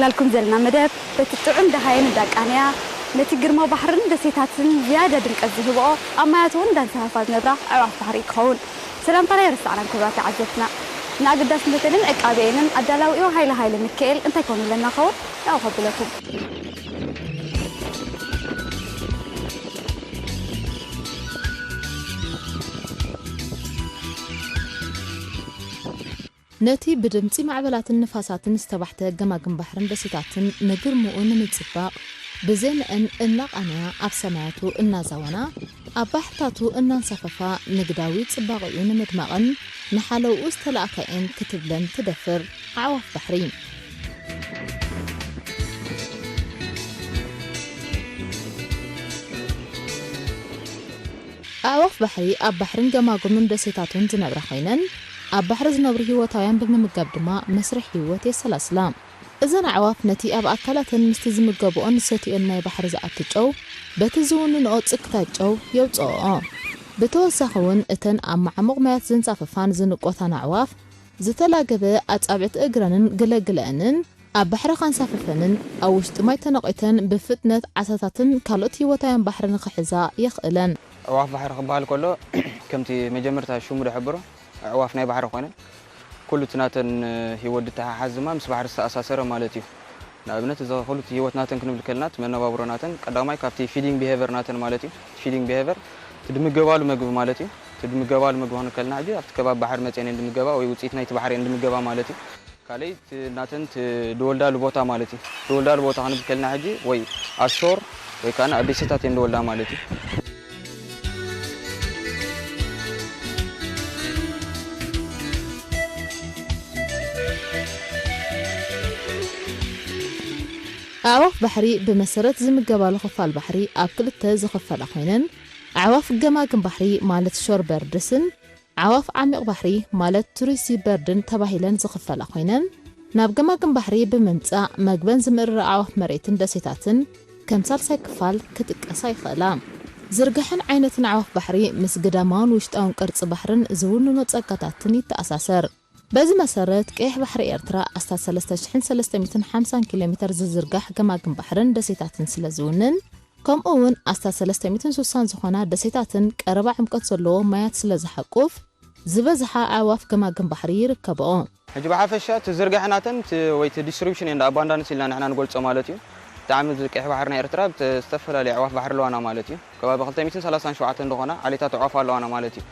ላልኩም ዘለና መደብ በቲ ጥዑም ደሃየን እንዳቃነያ ነቲ ግርማ ባሕርን ደሴታትን ዝያዳ ድምቀት ዝህብኦ ኣብ ማያት እውን እንዳንሳፈፋ ዝነብራ ኣዕዋፍ ባሕሪ ክኸውን። ሰላምታና የረሳዕናን ክቡራት ተዓዘብትና። ንኣገዳስነተንን ዕቃበኤንን ኣዳላዊኦ ሃይለ ሃይለ ሚካኤል እንታይ ኮኑ ኣለና ኸውን? ያው ከብለኩም። ነቲ ብድምጺ ማዕበላትን ንፋሳትን ዝተባሕተ ገማግም ባሕርን ደሴታትን ንግርምኡ ንምጽባቕ ብዜምአን እናቓነያ ኣብ ሰማያቱ እናዛወና ኣብ ባሕርታቱ እናንሳፈፋ ንግዳዊ ጽባቐኡ ንምድማቕን ንሓለውኡ ዝተላእካየን ክትብለን ትደፍር ኣዕዋፍ ባሕሪ። ኣዕዋፍ ባሕሪ ኣብ ባሕርን ገማግምን ደሴታቱን ዝነብራ ኮይነን ኣብ ባሕሪ ዝነብሩ ህይወታውያን ብምምጋብ ድማ መስርሕ ህይወት የሰላስላ። እዘን ኣዕዋፍ ነቲ ኣብ ኣካላተን ምስቲ ዝምገብኦን ዝሰትኦን ናይ ባሕሪ ዝኣቱ ጨው በቲ ዝውንንኦ ጽክታት ጨው የውጽኦኦ። ብተወሳኺ እውን እተን ኣብ መዓሙቕ ማያት ዝንሳፈፋን ዝንቆታን ኣዕዋፍ ዝተላገበ ኣጻብዕቲ እግረንን ግለግለአንን ኣብ ባሕሪ ከንሳፈፈንን ኣብ ውሽጢ ማይ ተነቒተን ብፍጥነት ዓሳታትን ካልኦት ህይወታውያን ባሕሪ ንኽሕዛ የኽእለን። ኣዕዋፍ ባሕሪ ክበሃል ከሎ ከምቲ መጀመርታ ሽሙ ዝሕብሮ ኣዕዋፍ ናይ ባሕሪ ኮይነን ኩሉ እቲ ናተን ህይወት ዝተሓሓዝ ድማ ምስ ባሕሪ ዝተኣሳሰረ ማለት እዩ። ንኣብነት እዚ ኩሉ እቲ ህይወት ናተን ክንብል ከለና እቲ መነባብሮ ናተን ቀዳማይ ካብቲ ፊዲንግ ቢሄቨር ናተን ማለት እዩ። ፊዲንግ ቢሄቨር እቲ ድምገባሉ መግቢ ማለት እዩ። እቲ ድምገባሉ መግቢ ክንብል ከለና ሕጂ ኣብቲ ከባቢ ባሕሪ መፅአን እየን ድምገባ ወይ ውፅኢት ናይቲ ባሕሪ እየን ድምገባ ማለት እዩ። ካልኣይ እቲ ናተን እቲ ድወልዳሉ ቦታ ማለት እዩ። ድወልዳሉ ቦታ ክንብል ከለና ሕጂ ወይ ኣብ ሾር ወይ ከዓ ኣብ ደሴታት እየን ድወልዳ ማለት እዩ። ኣዕዋፍ ባሕሪ ብመሰረት ዝምገባሉ ክፋል ባሕሪ ኣብ ክልተ ዝኽፈላ ኮይነን ኣዕዋፍ ገማግም ባሕሪ ማለት ሾር በርድስን ኣዕዋፍ ዓሚቕ ባሕሪ ማለት ትሩሲ በርድን ተባሂለን ዝኽፈላ ኮይነን ናብ ገማግም ባሕሪ ብምምጻእ መግበን ዝምእርራ ኣዕዋፍ መሬትን ደሴታትን ከም ሳልሳይ ክፋል ክጥቀሳ ይኽእላ። ዝርግሐን ዓይነትን ኣዕዋፍ ባሕሪ ምስ ግዳማውን ውሽጣውን ቅርጺ ባሕርን ዝውንኖ ጸጋታትን ይተኣሳሰር። በዚ መሰረት ቀይሕ ባሕሪ ኤርትራ ኣስታት ሰለስተ ሽሕን ሰለስተ ሚእትን ሓምሳን ኪሎ ሜተር ዝዝርጋሕ ገማግም ባሕርን ደሴታትን ስለ ዝውንን ከምኡ እውን ኣስታት ሰለስተ ሚእትን ስሳን ዝኾና ደሴታትን ቀረባ ዕምቀት ዘለዎ ማያት ስለ ዝሓቁፍ ዝበዝሓ ኣዕዋፍ ገማግም ባሕሪ ይርከብኦ። ሕጂ ብሓፈሻ እቲ ዝርግሐ ናተን እቲ ወይ እቲ ዲስትሪቢሽን ኤንድ ኣባንዳንስ ኢልና ንሕና ንገልጾ ማለት እዩ። ብጣዕሚ እዚ ቀይሕ ባሕሪ ናይ ኤርትራ ብተ-፣ ዝተፈላለዩ ኣዕዋፍ ባሕሪ ኣለዋና ማለት እዩ። ከባቢ ክልተ ሚእትን ሰላሳን ሸውዓተን ዝኾና ዓሌታት ኣዕዋፍ ኣለዋና ማለት እዩ።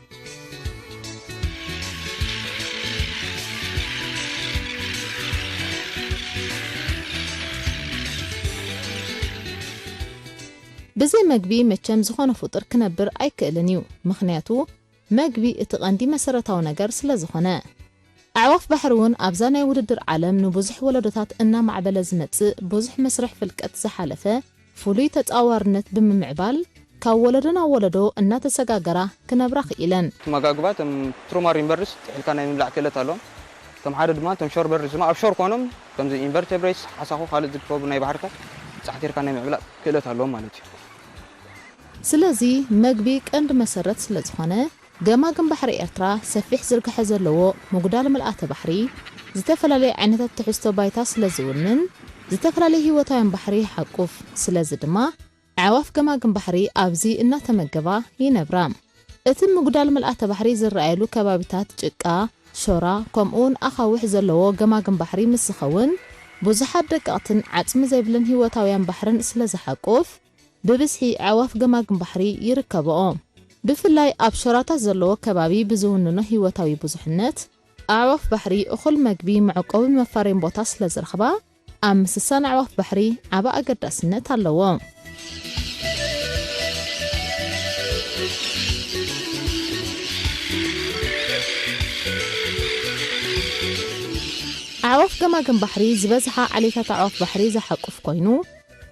ብዘይ መግቢ መቸም ዝኾነ ፍጡር ክነብር ኣይክእልን እዩ። ምኽንያቱ መግቢ እቲ ቀንዲ መሰረታዊ ነገር ስለ ዝኾነ። ኣዕዋፍ ባሕሪ እውን ኣብዛ ናይ ውድድር ዓለም ንብዙሕ ወለዶታት እናማዕበለ ዝመጽእ ብዙሕ መስርሕ ፍልቀት ዝሓለፈ ፍሉይ ተጻዋርነት ብምምዕባል ካብ ወለዶ ናብ ወለዶ እናተሰጋገራ ክነብራ ክኢለን። እቲ መጋግባ እቶም ትሩማር ኢንቨርስ ጥሒልካ ናይ ምብላዕ ክእለት ኣለዎም። እቶም ሓደ ድማ እቶም ሾር በርድስ ድማ ኣብ ሾር ኮኖም ከምዚ ኢንቨርቴብሬትስ ሓሳኹ ካልእ ዝርከቡ ናይ ባሕርታት ጻሕቲርካ ናይ ምዕብላእ ክእለት ኣለዎም ማለት እዩ። ስለዚ መግቢ ቀንዲ መሰረት ስለ ዝኾነ ገማግም ባሕሪ ኤርትራ ሰፊሕ ዝርግሐ ዘለዎ ምጉዳል ምልኣተ ባሕሪ፣ ዝተፈላለዩ ዓይነታት ትሕዝቶ ባይታ ስለ ዝውንን፣ ዝተፈላለዩ ህይወታውያን ባሕሪ ይሓቁፍ። ስለዚ ድማ ኣዕዋፍ ገማግም ባሕሪ ኣብዚ እናተመገባ ይነብራ። እቲ ምጉዳል ምልኣተ ባሕሪ ዝረኣየሉ ከባቢታት ጭቃ፣ ሾራ፣ ከምኡውን ኣኻውሕ ዘለዎ ገማግም ባሕሪ ምስ ዝኸውን፣ ብዙሓት ደቀቕትን ዓጽሚ ዘይብለን ህይወታውያን ባሕርን ስለ ዝሓቁፍ፣ ብብዝሒ ኣዕዋፍ ገማግም ባሕሪ ይርከብኦ። ብፍላይ ኣብ ሾራታት ዘለዎ ከባቢ ብዝውንኖ ህይወታዊ ብዙሕነት፣ ኣዕዋፍ ባሕሪ እኹል መግቢ፣ መዕቆቢ መፋረይን ቦታ ስለ ዝረኽባ፣ ኣብ ምስሳን ኣዕዋፍ ባሕሪ ዓቢ ኣገዳስነት ኣለዎ። ኣዕዋፍ ገማግም ባሕሪ ዝበዝሓ ዓሌታት ኣዕዋፍ ባሕሪ ዝሓቁፍ ኮይኑ፣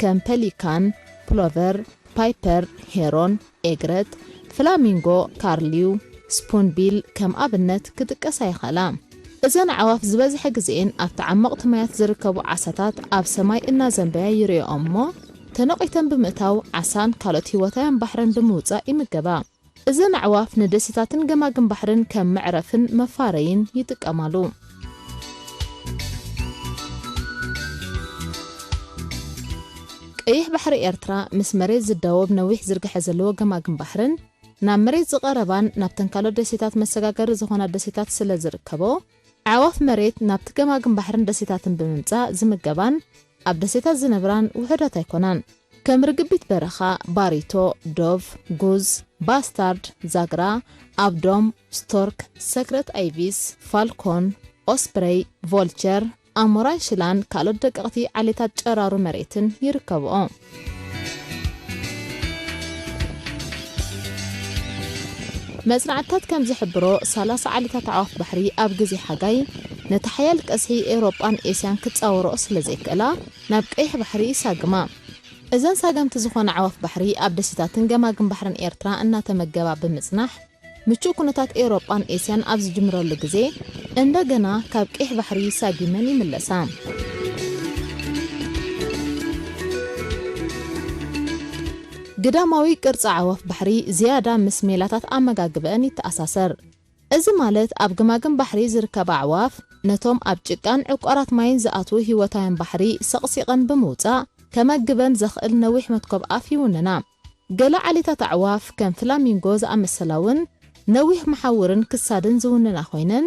ከም ፐሊካን፣ ፕሎቨር፣ ፓይፐር፣ ሄሮን፣ ኤግረት፣ ፍላሚንጎ፣ ካርሊው፣ ስፑንቢል ከም ኣብነት ክጥቀሳ ይኽእላ። እዘን ኣዕዋፍ ዝበዝሐ ግዜኤን ኣብቲ ዓመቕቲ ማያት ዝርከቡ ዓሳታት ኣብ ሰማይ እናዘንበያ ይርእዮኦም እሞ፣ ተነቒተን ብምእታው ዓሳን ካልኦት ህይወታውያን ባሕርን ብምውጻእ ይምገባ። እዘን ኣዕዋፍ ንደሴታትን ገማግም ባሕርን ከም መዕረፍን መፋረይን ይጥቀማሉ። ቀይሕ ባሕሪ ኤርትራ ምስ መሬት ዝዳወብ ነዊሕ ዝርግሐ ዘለዎ ገማግም ባሕርን ናብ መሬት ዝቐረባን ናብተን ካልኦት ደሴታት መሰጋገሪ ዝኾና ደሴታት ስለ ዝርከቦ፣ ኣዕዋፍ መሬት ናብቲ ገማግም ባሕርን ደሴታትን ብምምጻእ ዝምገባን ኣብ ደሴታት ዝነብራን ውሑዳት ኣይኮናን። ከም ርግቢት በረኻ፣ ባሪቶ፣ ዶቭ፣ ጉዝ፣ ባስታርድ፣ ዛግራ፣ ኣብዶም፣ ስቶርክ፣ ሰክረት ኣይቪስ፣ ፋልኮን፣ ኦስፕረይ፣ ቮልቸር፣ ኣሞራን ሽላን ካልኦት ደቀቕቲ ዓሌታት ጨራሩ መሬትን ይርከብኦ። መጽናዕትታት ከም ዝሕብሮ፣ ሰላሳ ዓሌታት ኣዕዋፍ ባሕሪ ኣብ ግዜ ሓጋይ ነቲ ሓያል ቀስሒ ኤውሮጳን ኤስያን ክጻወርኦ ስለ ዘይክእላ፣ ናብ ቀይሕ ባሕሪ ይሳግማ። እዘን ሳገምቲ ዝኾና ኣዕዋፍ ባሕሪ ኣብ ደሴታትን ገማግም ባሕርን ኤርትራ እናተመገባ ብምጽናሕ፣ ምቹእ ኩነታት ኤውሮጳን ኤስያን ኣብ ዝጅምረሉ ግዜ፣ እንደገና ካብ ቀይሕ ባሕሪ ሳጊመን ይምለሳ። ግዳማዊ ቅርጺ ኣዕዋፍ ባሕሪ ዝያዳ ምስ ሜላታት ኣመጋግበአን ይተኣሳሰር። እዚ ማለት ኣብ ገማግም ባሕሪ ዝርከባ ኣዕዋፍ ነቶም ኣብ ጭቃን ዕቋራት ማይን ዝኣትዉ ህይወታውያን ባሕሪ ሰቕሲቐን ብምውጻእ ከመግበን ዘኽእል ነዊሕ መትኮብ ኣፍ ይውንና። ገለ ዓሌታት ኣዕዋፍ ከም ፍላሚንጎ ዝኣመሰላ እውን ነዊሕ መሓውርን ክሳድን ዝውንና ኮይነን፣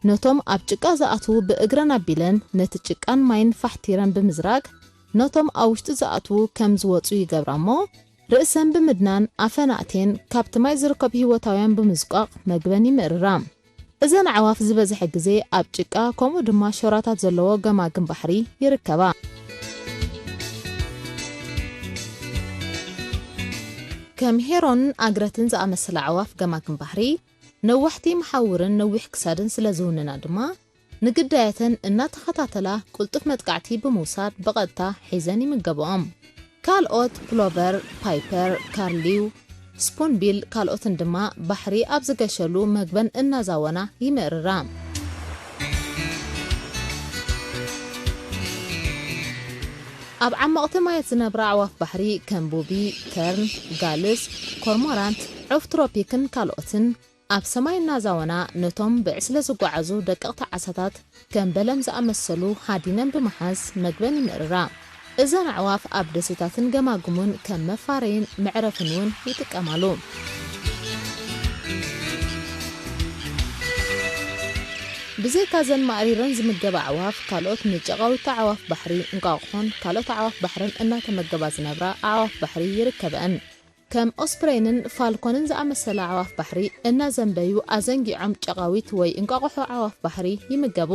ነቶም ኣብ ጭቃ ዝኣትዉ ብእግረን ኣቢለን ነቲ ጭቃን ማይን ፋሕቲረን ብምዝራግ፣ ነቶም ኣብ ውሽጢ ዝኣትዉ ከም ዝወጹ ይገብራ እሞ፣ ርእሰን ብምድናን ኣፈን ኣእቴን ካብቲ ማይ ዝርከቡ ህይወታውያን ብምዝቋቕ መግበን ይምእርራ። እዘን ኣዕዋፍ ዝበዝሐ ግዜ ኣብ ጭቃ ከምኡ ድማ ሾራታት ዘለዎ ገማግም ባሕሪ ይርከባ። ከም ሄሮንን ኣግረትን ዝኣመሰላ ኣዕዋፍ ገማግም ባሕሪ ነዋሕቲ መሓውርን ነዊሕ ክሳድን ስለ ዝውንና ድማ ንግዳያተን እናተኸታተላ ቅልጡፍ መጥቃዕቲ ብምውሳድ ብቐጥታ ሒዘን ይምገብኦም። ካልኦት ፕሎቨር፣ ፓይፐር፣ ካርሊው፣ ስፑንቢል ካልኦትን ድማ ባሕሪ ኣብ ዝገሸሉ መግበን እናዛወና ይምእርራ። ኣብ ዓመቕቲ ማያት ዝነብራ ኣዕዋፍ ባሕሪ ከም ቡቢ፣ ተርን፣ ጋልስ፣ ኮርሞራንት፣ ዑፍ ትሮፒክን ካልኦትን ኣብ ሰማይ እናዛወና ነቶም ብዕስለ ዝጓዓዙ ደቀቕቲ ዓሳታት ከም በለም ዝኣመሰሉ ሃዲነን ብምሓዝ መግበን ይምእርራ። እዘን ኣዕዋፍ ኣብ ደሴታትን ገማግሙን ከም መፋረይን መዕረፍን እውን ይጥቀማሉ። ብዘይካ እዘን ማእሪረን ዝምገባ ኣዕዋፍ፣ ካልኦት ንጨቓዊት ኣዕዋፍ ባሕሪ፣ እንቋቑሖን ካልኦት ኣዕዋፍ ባሕርን እናተመገባ ዝነብራ ኣዕዋፍ ባሕሪ ይርከበአን። ከም ኦስፕሬይንን ፋልኮንን ዝኣመሰላ ኣዕዋፍ ባሕሪ እናዘንበዩ ኣዘንጊዖም ጨቓዊት ወይ እንቋቑሖ ኣዕዋፍ ባሕሪ ይምገቡ።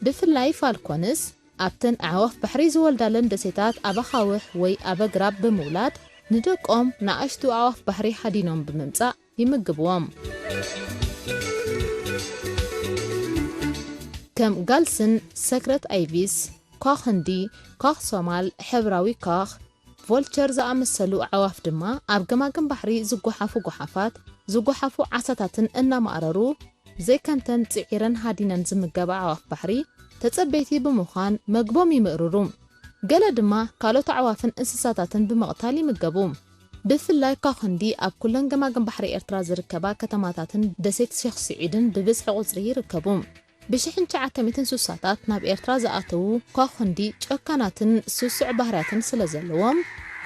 ብፍላይ ፋልኮንስ ኣብተን ኣዕዋፍ ባሕሪ ዝወልዳለን ደሴታት ኣብ ኣኻውሕ ወይ ኣብ ኣግራብ ብምውላድ ንደቆም ንኣሽቱ ኣዕዋፍ ባሕሪ ሃዲኖም ብምምጻእ ይምግብዎም። ከም ጋልስን ሰክረት ኣይቪስ፣ ኳኽ ህንዲ፣ ኳኽ ሶማል፣ ሕብራዊ ኳኽ፣ ቮልቸር ዝኣመሰሉ ኣዕዋፍ ድማ ኣብ ገማግም ባሕሪ ዝጓሓፉ ጓሓፋት፣ ዝጓሓፉ ዓሳታትን እናማእረሩ፣ ዘይከምተን ጽዒረን ሃዲነን ዝምገባ ኣዕዋፍ ባሕሪ ተጸበይቲ ብምዃን መግቦም ይምእርሩ። ገለ ድማ ካልኦት ኣዕዋፍን እንስሳታትን ብምቕታል ይምገቡ። ብፍላይ ኳኽ ህንዲ ኣብ ኩለን ገማግም ባሕሪ ኤርትራ ዝርከባ ከተማታትን ደሴት ሸኽ ስዒድን ብብዝሒ ቁጽሪ ይርከቡ። ብሽሕን ትሽዓተ ሚእትን ስሳታት ናብ ኤርትራ ዝኣተዉ ኳኽ ህንዲ ጨካናትን ስሱዕ ባህርያትን ስለ ዘለዎም፣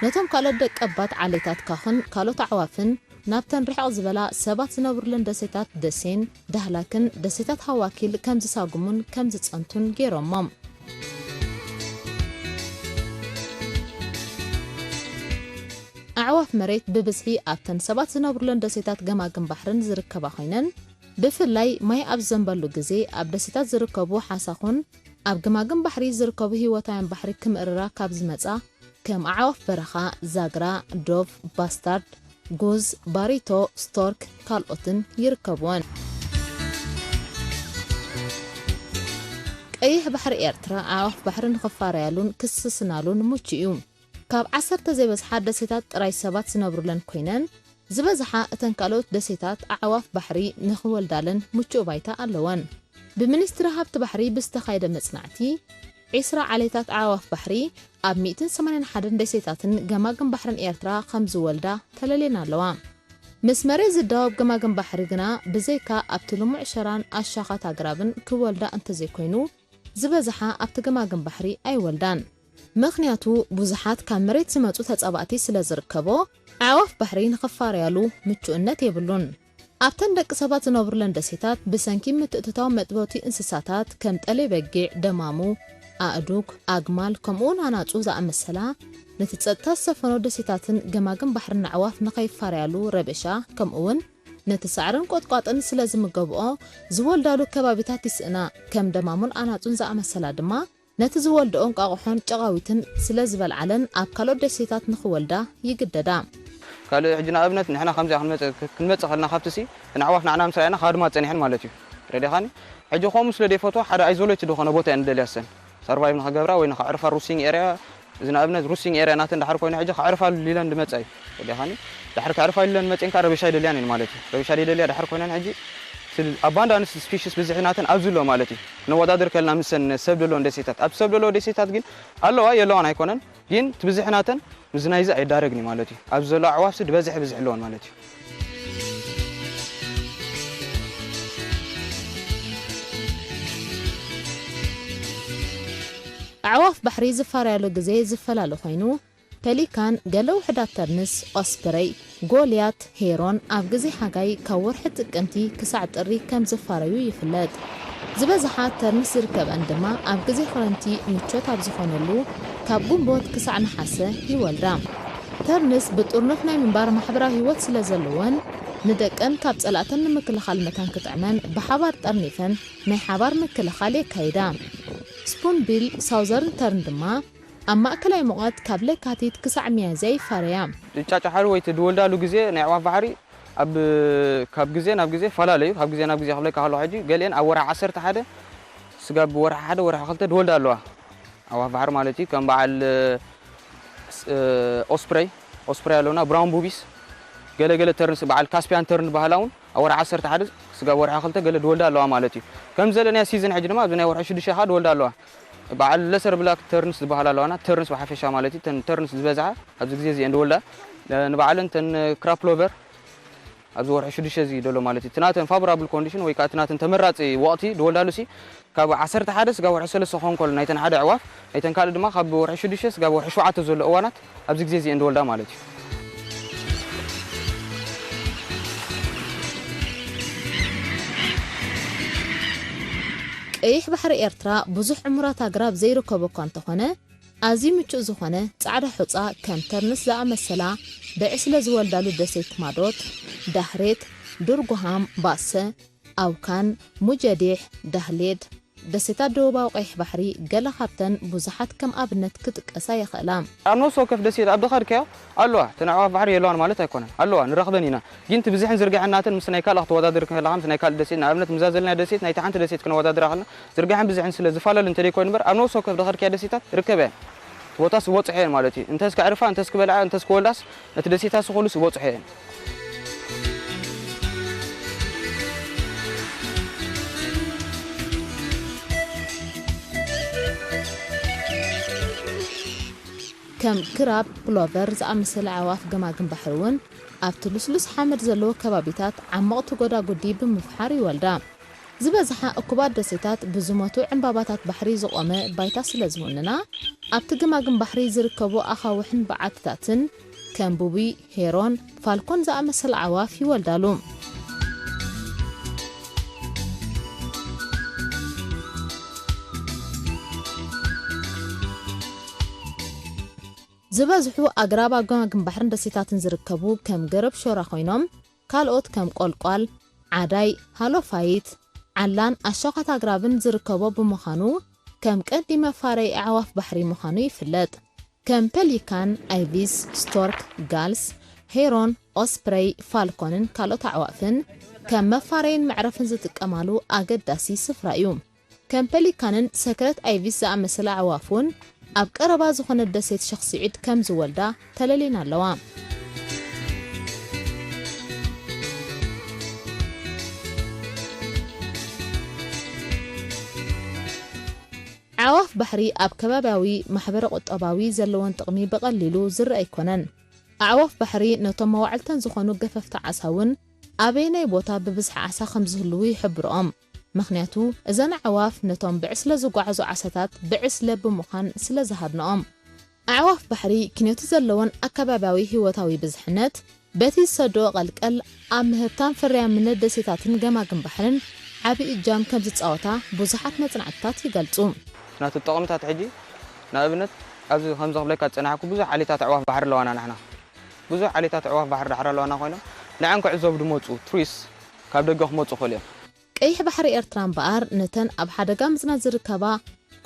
ነቶም ካልኦት ደቀባት ዓሌታት ኳኽን ካልኦት ኣዕዋፍን ናብተን ርሕቕ ዝበላ ሰባት ዝነብሩለን ደሴታት ደሴን ዳህላክን ደሴታት ሃዋኪል ከም ዝሳጉሙን ከም ዝጸንቱን ገይሮሞም። ኣዕዋፍ መሬት ብብዝሒ ኣብተን ሰባት ዝነብሩለን ደሴታት ገማግም ባሕርን ዝርከባ ኮይነን፣ ብፍላይ ማይ ኣብ ዝዘንበሉ ግዜ ኣብ ደሴታት ዝርከቡ ሓሳኹን ኣብ ገማግም ባሕሪ ዝርከቡ ህይወታውያን ባሕሪ ክምእርራ ካብ ዝመጻ ከም ኣዕዋፍ በረኻ፣ ዛግራ፣ ዶቭ፣ ባስታርድ፣ ጉዝ፣ ባሪቶ፣ ስቶርክ ካልኦትን ይርከብወን። ቀይሕ ባሕሪ ኤርትራ ኣዕዋፍ ባሕሪ ንኽፋረያሉን ክስስናሉን ምቹእ እዩ። ካብ ዓሰርተ ዘይበዝሓ ደሴታት ጥራይ ሰባት ዝነብሩለን ኮይነን፣ ዝበዝሓ እተን ካልኦት ደሴታት ኣዕዋፍ ባሕሪ ንኽወልዳለን ምቹእ ባይታ ኣለወን። ብሚኒስትሪ ሃብቲ ባሕሪ ብዝተኻየደ መጽናዕቲ፣ ዒስራ ዓሌታት ኣዕዋፍ ባሕሪ ኣብ ሚእትን ሰማንያን ሓደን ደሴታትን ገማግም ባሕርን ኤርትራ ከም ዝወልዳ ተለልየን ኣለዋ። ምስ መሬት ዝዳወብ ገማግም ባሕሪ ግና ብዘይካ ኣብቲ ልሙዕ ሸራን ኣሻኻት ኣግራብን ክወልዳ እንተዘይኮይኑ፣ ዝበዝሓ ኣብቲ ገማግም ባሕሪ ኣይወልዳን። ምኽንያቱ ብዙሓት ካብ መሬት ዝመጹ ተጻባእቲ ስለ ዝርከቦ፣ ኣዕዋፍ ባሕሪ ንኽፋረያሉ ምቹእነት የብሉን። ኣብተን ደቂ ሰባት ዝነብሩለን ደሴታት ብሰንኪ ምትእትታው መጥበውቲ እንስሳታት ከም ጠለይ በጊዕ፣ ደማሙ፣ ኣእዱግ፣ ኣግማል ከምኡውን ኣናጹ ዝኣመሰላ ነቲ ጸጥታ ዝሰፈኖ ደሴታትን ገማግም ባሕርን ኣዕዋፍ ንኸይፋረያሉ ረብሻ ከምኡውን ነቲ ሳዕርን ቆጥቋጥን ስለ ዝምገብኦ ዝወልዳሉ ከባቢታት ይስእና። ከም ደማሙን ኣናጹን ዝኣመሰላ ድማ ነቲ ዝወልድኦ እንቋቑሖን ጨቓዊትን ስለ ዝበልዓለን ኣብ ካልኦት ደሴታት ንኽወልዳ ይግደዳ። ካልእ ሕጂ ንኣብነት ንሕና ከምዚኣ ክንመጽእ፣ ክንመጽእ ከለና ካብቲ ሲ፣ እተን ኣዕዋፍ ንዓና ምስ ረኣየና ክሃድማ ጸኒሐን ማለት እዩ። ረዲኻኒ? ሕጂ ከምኡ ስለ ዘይፈትዋ ሓደ ኣይዞሌትድ ዝኾነ ቦታ እየን ዝደልያ ሰን። ሰርቫይቭ ንኽገብራ ወይ ንኸዕርፋ ሩስቲንግ ኤርያ፣ እዚ ንኣብነት ሩስቲንግ ኤርያ ናተን ድሓር ኮይኑ ሕጂ ከዕርፋሉ ኢለን ዝመጻ እዩ። ረዲኻኒ? ድሓር ከዕርፋሉ ኢለን መጺኤን ከኣ ረብሻ ኣይደልያን እየን ማለት እዩ። ረብሻ ዘይደልያ ድሓር ኮይነን ሕጂ ስል-፣ ኣባንዳንስ ስፒሽስ ብዝሒ ናተን ኣብዚ ኣሎ ማለት እዩ። ክነወዳድር ከለና ምሰን ሰብ ዘለወን ደሴታት። ኣብ ሰብ ዘለዎ ደሴታት ግን ኣለዋ የለዋን ኣይኮነን፣ ግን እቲ ብዝሒ ናተን ምስ ናይዚ ኣይዳረግን እዩ ማለት እዩ። ኣብዚ ዘሎ ኣዕዋፍሲ ዝበዝሐ ብዝሒ ኣለወን ማለት እዩ። ኣዕዋፍ ባሕሪ ዝፋረያሉ ግዜ ዝፈላለ ኮይኑ፣ ፔሊካን፣ ገለ ውሑዳት ተርንስ፣ ኦስፕረይ፣ ጎልያት፣ ሄሮን ኣብ ግዜ ሓጋይ ካብ ወርሒ ጥቅምቲ ክሳዕ ጥሪ ከም ዝፋረዩ ይፍለጥ። ዝበዝሓ ተርንስ ዝርከበን ድማ ኣብ ግዜ ክረምቲ ምቾት ኣብ ዝኾነሉ ካብ ግንቦት ክሳዕ ነሓሰ ይወልዳ። ተርንስ ብጥርኑፍ ናይ ምንባር ማሕበራዊ ህይወት ስለ ዘለወን ንደቀን ካብ ጸላእተን ንምክልኻል መታን ክጥዕመን ብሓባር ጠርኒፈን ናይ ሓባር ምክልኻል የካይዳ። ስፑንቢል ሳውዘርን ተርን ድማ ኣብ ማእከላይ ሙቐት ካብ ለካቲት ክሳዕ ሚያዝያ ይፋረያ። ዝጫጫሓሉ ወይ እቲ ዝወልዳሉ ግዜ ናይ ኣዕዋፍ ባሕሪ ኣብ፣ ካብ ግዜ ናብ ግዜ ይፈላለ እዩ። ካብ ግዜ ናብ ግዜ ክብለካ ከለኹ ሕጂ ገሊአን ኣብ ወርሒ ዓሰርተ ሓደ ስጋብ ወርሒ ሓደ ወርሒ ክልተ ዝወልዳ ኣለዋ። ኣዕዋፍ ባሕሪ ማለት እዩ። ከም በዓል፣ እ፣ ኦስፕረይ፣ ኦስፕረይ ኣለውና፣ ብራውን ቡቢስ፣ ገለ ገለ ተርንስ፣ በዓል ካስፒያን ተርን ዝበሃላ እውን ኣብ ወርሒ ዓሰርተ ሓደ ስጋብ ወርሒ ክልተ ገለ ዝወልዳ ኣለዋ ማለት እዩ። ከም ዘለናዮ ሲዝን ሕጂ ድማ ኣብዚ ናይ ወርሒ ሽዱሽተ ከዓ ዝወልዳ ኣለዋ። በዓል ለሰር ብላክ ተርንስ ዝበሃላ ኣለዋና፣ ተርንስ ብሓፈሻ ማለት እዩ። ተን ተርንስ ዝበዝሓ ኣብዚ ግዜ እዚአን ዝወልዳ፣ እ፣ ንበዓለን ተን ክራፕ ሎቨር ኣብዚ ወርሒ ሽዱሽተ እዚ ዘሎ ማለት እዩ። እቲ ናተን ፋቮራብል ኮንዲሽን ወይ ከዓ እቲ ናተን ተመራፂ ወቕቲ ዝወልዳሉ ሲ ካብ ዓሰርተ ሓደ ስጋብ ወርሒ ሰለስተ ክኸውን ከሎ ናይተን ሓደ ኣዕዋፍ፣ ናይተን ካልእ ድማ ካብ ወርሒ ሽዱሽተ ስጋብ ወርሒ ሸውዓተ ዘሎ እዋናት ኣብዚ ግዜ እዚአን ዝወልዳ ማለት እዩ። ቀይሕ ባሕሪ ኤርትራ ብዙሕ ዕሙራት ኣግራብ ዘይርከቦ እኳ እንተኾነ፣ ኣዝዩ ምቹእ ዝኾነ ጻዕዳ ሑጻ ከም ተርንስ ዝኣመሰላ ብዒ ስለ ዝወልዳሉ ደሴት ማዶት፣ ዳህሬት፣ ዱርጉሃም፣ ባሰ፣ ኣውካን፣ ሙጀዲሕ፣ ዳህሌድ፣ ደሴታት ደቡባዊ ቀይሕ ባሕሪ ገለ ካብተን ብዙሓት ከም ኣብነት ክጥቀሳ ይኽእላ። ኣብ ነፍሲ ወከፍ ደሴት ኣብ ዝኸድካዮ ኣለዋ። እተን ኣዕዋፍ ባሕሪ የለዋን ማለት ኣይኮነን። ኣለዋ፣ ንረኽበን ኢና። ግን እቲ ብዝሕን ዝርግሐን ናተን ምስ ናይ ካልእ ክትወዳደር ከለኻ፣ ምስ ናይ ካልእ ደሴት፣ ንኣብነት፣ ምስዛ ዘለና ደሴት ናይታ ሓንቲ ደሴት ክነወዳድራ ከለና፣ ዝርግሐን ብዝሕን ስለ ዝፈላለ እንተደይኮይኑ እምበር፣ ኣብ ነፍሲ ወከፍ ዝኸድካዮ ደሴታት ርከባ እየን። እቲ ቦታስ ዝበጽሖ እየን ማለት እዩ። እንተስ ከዕርፋ፣ እንተስ ክበልዓ፣ እንተስ ክወልዳስ፣ ነቲ ደሴታት ስኹሉስ ዝበጽሖ እየን። ከም ክራብ፣ ፕሎቨር ዝኣመሰለ ኣዕዋፍ ገማግም ባሕሪ እውን ኣብቲ ልስሉስ ሓመድ ዘለዎ ከባቢታት ዓሞቕቲ ጎዳጉዲ ብምፍሓር ይወልዳ። ዝበዝሓ እኩባት ደሴታት ብዝሞቱ ዕምባባታት ባሕሪ ዝቖመ ባይታ ስለ ዝውንና፣ ኣብቲ ገማግም ባሕሪ ዝርከቡ ኣኻውሕን በዓትታትን ከም ቡቢ፣ ሄሮን፣ ፋልኮን ዝኣመሰላ ኣዕዋፍ ይወልዳሉ። ዝበዝሑ ኣግራብ ኣብ ገማግም ባሕርን ደሴታትን ዝርከቡ ከም ገረብ ሾራ ኮይኖም፣ ካልኦት ከም ቆልቋል፣ ዓዳይ፣ ሃሎፋይት፣ ዓላን ኣሻዃት ኣግራብን ዝርከቦ ብምዃኑ፣ ከም ቀንዲ መፋረዪ ኣዕዋፍ ባሕሪ ምዃኑ ይፍለጥ። ከም ፔሊካን፣ ኣይቪስ፣ ስቶርክ፣ ጋልስ፣ ሄሮን፣ ኦስፕረይ፣ ፋልኮንን ካልኦት ኣዕዋፍን ከም መፋረይን መዕረፍን ዝጥቀማሉ ኣገዳሲ ስፍራ እዩ። ከም ፔሊካንን ሰክረት ኣይቪስ ዝኣመሰላ ኣዕዋፍ እውን ኣብ ቀረባ ዝኾነት ደሴት ሸኽ ስዒድ ከም ዝወልዳ ተለልየን ኣለዋ። ኣዕዋፍ ባሕሪ ኣብ ከባብያዊ ማሕበረ ቁጠባዊ ዘለወን ጥቕሚ ብቐሊሉ ዝረአ ኣይኮነን። ኣዕዋፍ ባሕሪ ነቶም መዋዕልተን ዝኾኑ ገፈፍቲ ዓሳ እውን ኣበየናይ ቦታ ብብዝሒ ዓሳ ከም ዝህልዉ ይሕብርኦም። ምኽንያቱ እዘን ኣዕዋፍ ነቶም ብዒ ስለ ዝጓዓዙ ዓሳታት ብዒ ስለ ብምዃን ስለ ዝሃድንኦም። ኣዕዋፍ ባሕሪ ኪኖቲ ዘለወን ኣከባብያዊ ህይወታዊ ብዝሕነት፣ በቲ ዝሰድኦ ቀልቀል ኣብ ምህብታም ፍርያምነት ደሴታትን ገማግም ባሕርን ዓቢ እጃም ከም ዝጻወታ ብዙሓት መጽናዕትታት ይገልጹ። ናቱ ጠቕምታት ሕጂ ንኣብነት ኣብዚ ከምዚ ክብለካ ዝጸናሕኩ ብዙሕ ዓሌታት ኣዕዋፍ ባሕሪ ኣለዋና ንሕና። ብዙሕ ዓሌታት ኣዕዋፍ ባሕሪ ዳሕራ ኣለዋና ኮይኖም ንዐን ክዕዘቡ ድመጹ ቱሪስት ካብ ደገ ክመጹ ይኽእሉ እዮም። ቀይሕ ባሕሪ ኤርትራ እምበኣር ነተን ኣብ ሓደጋ ምጽናት ዝርከባ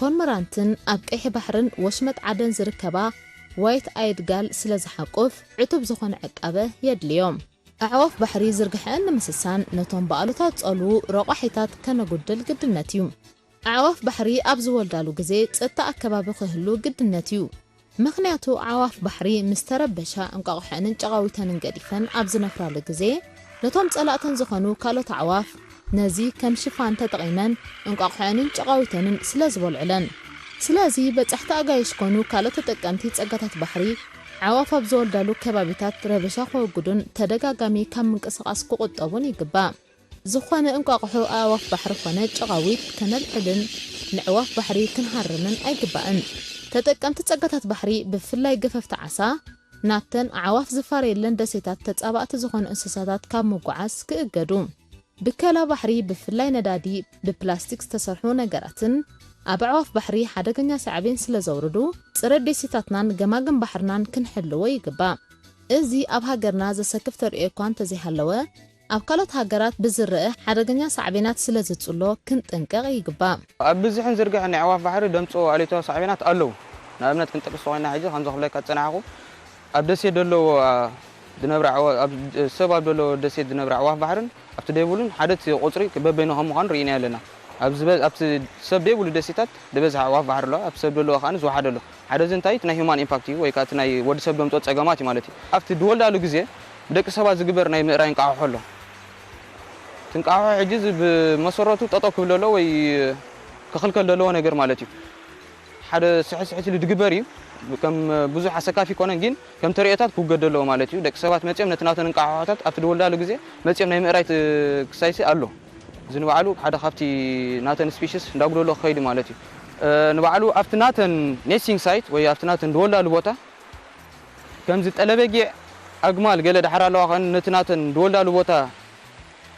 ኮርሞራንትን ኣብ ቀይሕ ባሕርን ወሽመጥ ዓደን ዝርከባ ዋይት ኣይድ ጋል ስለ ዝሓቁፍ ዕቱብ ዝኾነ ዕቃበ የድልዮም። ኣዕዋፍ ባሕሪ ዝርግሐን ንምስሳን ነቶም ብኣሉታ ዝጸልዉ ረቋሒታት ከነጉድል ግድነት እዩ። ኣዕዋፍ ባሕሪ ኣብ ዝወልዳሉ ግዜ ጸጥታ ኣከባቢ ክህሉ ግድነት እዩ። ምኽንያቱ ኣዕዋፍ ባሕሪ ምስ ተረበሻ እንቋቑሖአንን ጨቓዊተንን ገዲፈን ኣብ ዝነፍራሉ ግዜ ነቶም ጸላእተን ዝኾኑ ካልኦት ኣዕዋፍ ነዚ ከም ሽፋን ተጠቒመን እንቋቑሖአንን ጨቓዊተንን ስለ ዝበልዑለን። ስለዚ በጻሕቲ ኣጋይሽ ኮኑ ካልኦት ተጠቀምቲ ጸጋታት ባሕሪ ኣዕዋፍ ኣብ ዝወልዳሉ ከባቢታት ረበሻ ከወግዱን ተደጋጋሚ ካብ ምንቅስቓስ ክቑጠቡን ይግባእ። ዝኾነ እንቋቑሖ ኣዕዋፍ ባሕሪ ኾነ ጨቓዊት ከነልዕልን ንዕዋፍ ባሕሪ ክንሃርምን ኣይግባእን። ተጠቀምቲ ጸጋታት ባሕሪ ብፍላይ ገፈፍቲ ዓሳ ናብተን ኣዕዋፍ ዝፋረየለን ደሴታት ተጻባእቲ ዝኾኑ እንስሳታት ካብ ምጉዓዝ ክእገዱ። ብከላ ባሕሪ ብፍላይ ነዳዲ ብፕላስቲክ ዝተሰርሑ ነገራትን ኣብ ኣዕዋፍ ባሕሪ ሓደገኛ ሳዕቤን ስለ ዘውርዱ ጽሬት ደሴታትናን ገማግም ባሕርናን ክንሕልዎ ይግባእ። እዚ ኣብ ሃገርና ዘሰክፍ ተርእዮ እኳ እንተዘይሃለወ ኣብ ካልኦት ሃገራት ብዝረአ ሓደገኛ ሳዕቤናት ስለ ዝጽሎ ክንጥንቀቕ ይግባእ። ኣብ ብዝሕን ዝርግሐን ናይ ኣዕዋፍ ባሕሪ ደምጽኦ ኣሉታዊ ሳዕቤናት ኣለዉ። ንኣብነት ክንጠቅስ ተኾይና ሕጂ ከምዚ ክብለካ ዝጸናሕኩ ኣብ ደሴት ደለዎ ዝነብራ ኣዕዋ- ኣብ ሰብ ኣብ ደለዎ ደሴት ዝነብራ ኣዕዋፍ ባሕርን ኣብቲ ደይብሉን ሓደ እቲ ቁጽሪ በበይኑ ከም ምዃኑ ርኢናዮ ኣለና። ኣብ ዝበ- ኣብቲ ሰብ ደይብሉ ደሴታት ዝበዝሐ ኣዕዋፍ ባሕሪ ኣለዋ፣ ኣብቲ ሰብ ደለዎ ከኣ ዝወሓደ ኣሎ። ሓደ እዚ እንታይ እቲ ናይ ሂውማን ኢምፓክት እዩ ወይ ከዓ እቲ ናይ ወዲ ሰብ ዘምፅኦ ፀገማት እዩ ማለት እዩ። ኣብቲ ድወልዳሉ ግዜ ብደቂ ሰባት ዝግበር ናይ ምእራይ እንቃሖ ኣሎ። እቲ እንቃሖ ሕጂ እዚ ብመሰረቱ ጠጠው ክብል ዘለዎ ወይ ክኽልከል ዘለዎ ነገር ማለት እዩ። ሓደ ስሕት ስሕት ኢሉ ድግበር እዩ። ከም ብዙሕ ኣሰካፊ ይኮነን ግን ከም ተርእዮታት ክውገድ ኣለዎ ማለት እዩ። ደቂ ሰባት መፅኦም ነቲ ናተን እንቃሖታት ኣብቲ ድወልዳሉ ግዜ መፅኦም ናይ ምእራይ ክሳይሲ ኣሎ። እዚ ንባዕሉ ሓደ ካብቲ ናተን ስፒሽስ እንዳጉደሎ ክኸይድ ማለት እዩ። ንባዕሉ ኣብቲ ናተን ኔስቲንግ ሳይት ወይ ኣብቲ ናተን ድወልዳሉ ቦታ ከምዚ ጠለበጊዕ ኣግማል ገለ ድሓር ኣለዋ ከን ነቲ ናተን ድወልዳሉ ቦታ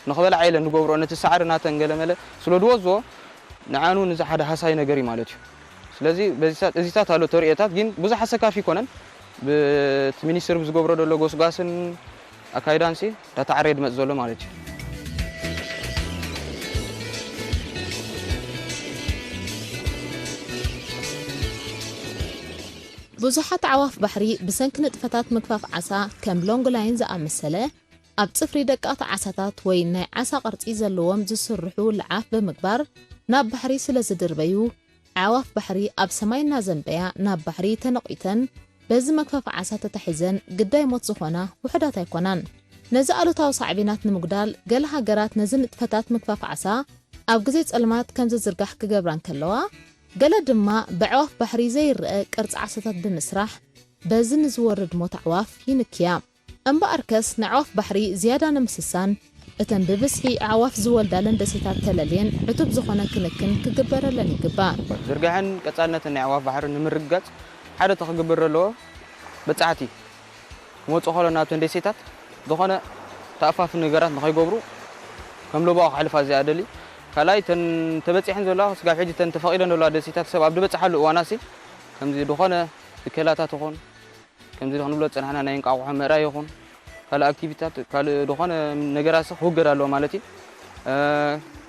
ንኽበልዓ ኢለን ዝገብሮ ነቲ ሳዕሪ ናተን ገለመለ ስለ ድወዝዎ ንዓኑ ንዚ ሓደ ሃሳይ ነገር እዩ ማለት እዩ። ስለዚ በዚታት እዚታት ኣሎ ተርእዮታት ግን ብዙሕ ኣሰካፊ ይኮነን። ብቲ ሚኒስትር ብዝገብሮ ዘሎ ጎስጓስን ኣካይዳንሲ ዳታ ዓረየ ድመጽእ ዘሎ ማለት እዩ። ብዙሓት ኣዕዋፍ ባሕሪ ብሰንኪ ንጥፈታት ምግፋፍ ዓሳ ከም ሎንግ ላይን ዝኣመሰለ ኣብ ጽፍሪ ደቀቕቲ ዓሳታት ወይ ናይ ዓሳ ቅርጺ ዘለዎም ዝስርሑ ልዓፍ ብምግባር ናብ ባሕሪ ስለ ዝድርበዩ ኣዕዋፍ ባሕሪ ኣብ ሰማይ እናዘንበያ ናብ ባሕሪ ተነቒተን በዚ መግፈፊ ዓሳ ተታሒዘን ግዳይ ሞት ዝኾና ውሑዳት ኣይኮናን። ነዚ ኣሉታዊ ሳዕቤናት ንምጉዳል ገለ ሃገራት ነዚ ንጥፈታት ምግፋፍ ዓሳ ኣብ ግዜ ጸልማት ከም ዝዝርጋሕ ክገብራ እንከለዋ፣ ገለ ድማ ብኣዕዋፍ ባሕሪ ዘይረኣ ቅርጺ ዓሳታት ብምስራሕ በዚ ንዝወርድ ሞት ኣዕዋፍ ይንክያ። እምበኣርከስ ንኣዕዋፍ ባሕሪ ዝያዳ ንምስሳን እተን ብብዝሒ ኣዕዋፍ ዝወልዳለን ደሴታት ተለልየን ዕቱብ ዝኾነ ክንክን ክግበረለን ይግባእ። ዝርግሐን ቀጻልነትን ናይ ኣዕዋፍ ባሕሪ ንምርግጋጽ ሓደ እቲ ክግበር ዘለዎ በጻሕቲ ክመጹ ከሎ ናብተን ደሴታት ዝኾነ ተኣፋፊ ነገራት ንኸይገብሩ ከም ለበዋ ክሕልፋ እዚኣ ደሊ። ካልኣይ እተን ተበጺሐን ዘለዋ ስጋብ ሕጂ እተን ተፈቒደን ዘለዋ ደሴታት ሰብ ኣብ ዝበጽሓሉ እዋናሲ ከምዚ ዝኾነ እከላታት ይኹን ከምዚ ክንብሎ ዝጸናሕና ናይ እንቃቑሖ ምእራይ ይኹን ካልእ ኣክቲቪታት ካልእ ዝኾነ ነገራት ክውገድ ኣለዎ ማለት እዩ።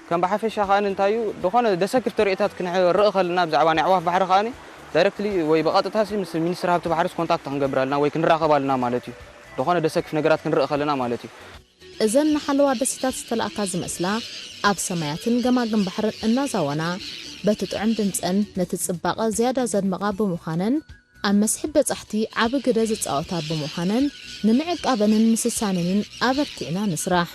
ከም ብሓፈሻ ከኣ እንታይ እዩ ዝኾነ ደሰክፍ ተርእዮታት ክንርኢ ከለና ብዛዕባ ናይ ኣዕዋፍ ባሕሪ ከኣ ዳይረክትሊ ወይ ብቐጥታ ምስ ሚኒስትሪ ሃብቲ ባሕሪስ ኮንታክት ክንገብር ኣለና ወይ ክንራኸብ ኣለና ማለት እዩ። ዝኾነ ደሰክፍ ነገራት ክንርኢ ከለና ማለት እዩ። እዘን ንሓለዋ ደሴታት ዝተላእካ ዝመስላ ኣብ ሰማያትን ገማግም ባሕርን እናዛወና በቲ ጥዑም ድምፀን ነቲ ፅባቐ ዝያዳ ዘድምቓ ብምዃነን ኣብ መስሕብ በጻሕቲ ዓቢ ግደ ዝጻወታ ብምዃነን ንምዕቃበንን ምስሳነንን ኣበርቲዕና ንስራሕ።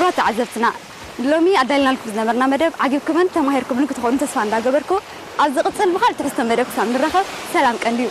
ክቡራት ተዓዘብትና፣ ሎሚ ኣዳልናልኩም ዝነበርና መደብ ዓጊብኩምን ተማሂርኩምን ክትኾኑ ተስፋ እንዳገበርኩ፣ ኣብ ዝቕጽል ብኻልእ ትሕዝቶ መደብ ክሳብ ንራኸብ ሰላም ቀንዩ።